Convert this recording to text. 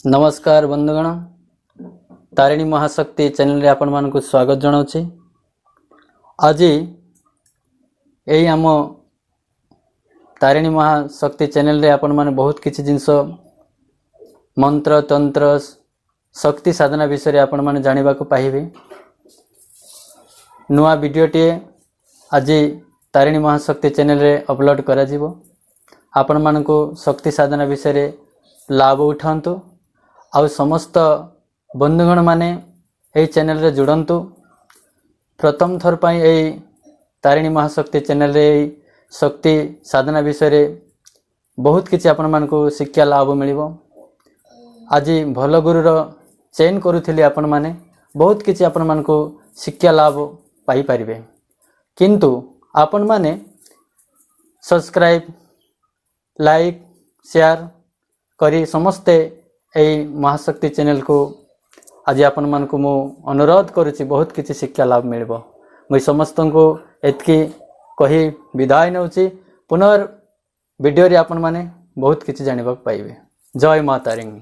ନମସ୍କାର ବନ୍ଧୁଗଣ, ତାରିଣୀ ମହାଶକ୍ତି ଚ୍ୟାନେଲରେ ଆପଣମାନଙ୍କୁ ସ୍ୱାଗତ ଜଣାଉଛି। ଆଜି ଏଇ ଆମ ତାରିଣୀ ମହାଶକ୍ତି ଚ୍ୟାନେଲରେ ଆପଣମାନେ ବହୁତ କିଛି ଜିନିଷ, ମନ୍ତ୍ର, ତନ୍ତ୍ର, ଶକ୍ତି ସାଧନା ବିଷୟରେ ଆପଣମାନେ ଜାଣିବାକୁ ପାଇବେ। ନୂଆ ଭିଡ଼ିଓଟିଏ ଆଜି ତାରିଣୀ ମହାଶକ୍ତି ଚ୍ୟାନେଲରେ ଅପଲୋଡ଼ କରାଯିବ। ଆପଣମାନଙ୍କୁ ଶକ୍ତି ସାଧନା ବିଷୟରେ ଲାଭ ଉଠାନ୍ତୁ ଆଉ ସମସ୍ତ ବନ୍ଧୁଗଣମାନେ ଏହି ଚ୍ୟାନେଲରେ ଯୋଡ଼ନ୍ତୁ। ପ୍ରଥମ ଥର ପାଇଁ ଏଇ ତାରିଣୀ ମହାଶକ୍ତି ଚ୍ୟାନେଲରେ ଏଇ ଶକ୍ତି ସାଧନା ବିଷୟରେ ବହୁତ କିଛି ଆପଣମାନଙ୍କୁ ଶିକ୍ଷା ଲାଭ ମିଳିବ। ଆଜି ଭଲ ଗୁରୁର ଚୟନ କରୁଥିଲି, ଆପଣମାନେ ବହୁତ କିଛି ଆପଣମାନଙ୍କୁ ଶିକ୍ଷା ଲାଭ ପାଇପାରିବେ। କିନ୍ତୁ ଆପଣମାନେ ସବସ୍କ୍ରାଇବ୍, ଲାଇକ୍, ସେୟାର କରି ସମସ୍ତେ ଏଇ ମହାଶକ୍ତି ଚ୍ୟାନେଲକୁ ଆଜି ଆପଣମାନଙ୍କୁ ମୁଁ ଅନୁରୋଧ କରୁଛି, ବହୁତ କିଛି ଶିକ୍ଷା ଲାଭ ମିଳିବ। ମୁଇଁ ସମସ୍ତଙ୍କୁ ଏତିକି କହି ବିଦାୟ ନେଉଛି। ପୁନର୍ ଭିଡ଼ିଓରେ ଆପଣମାନେ ବହୁତ କିଛି ଜାଣିବାକୁ ପାଇବେ। ଜୟ ମା ତାରିଣୀ।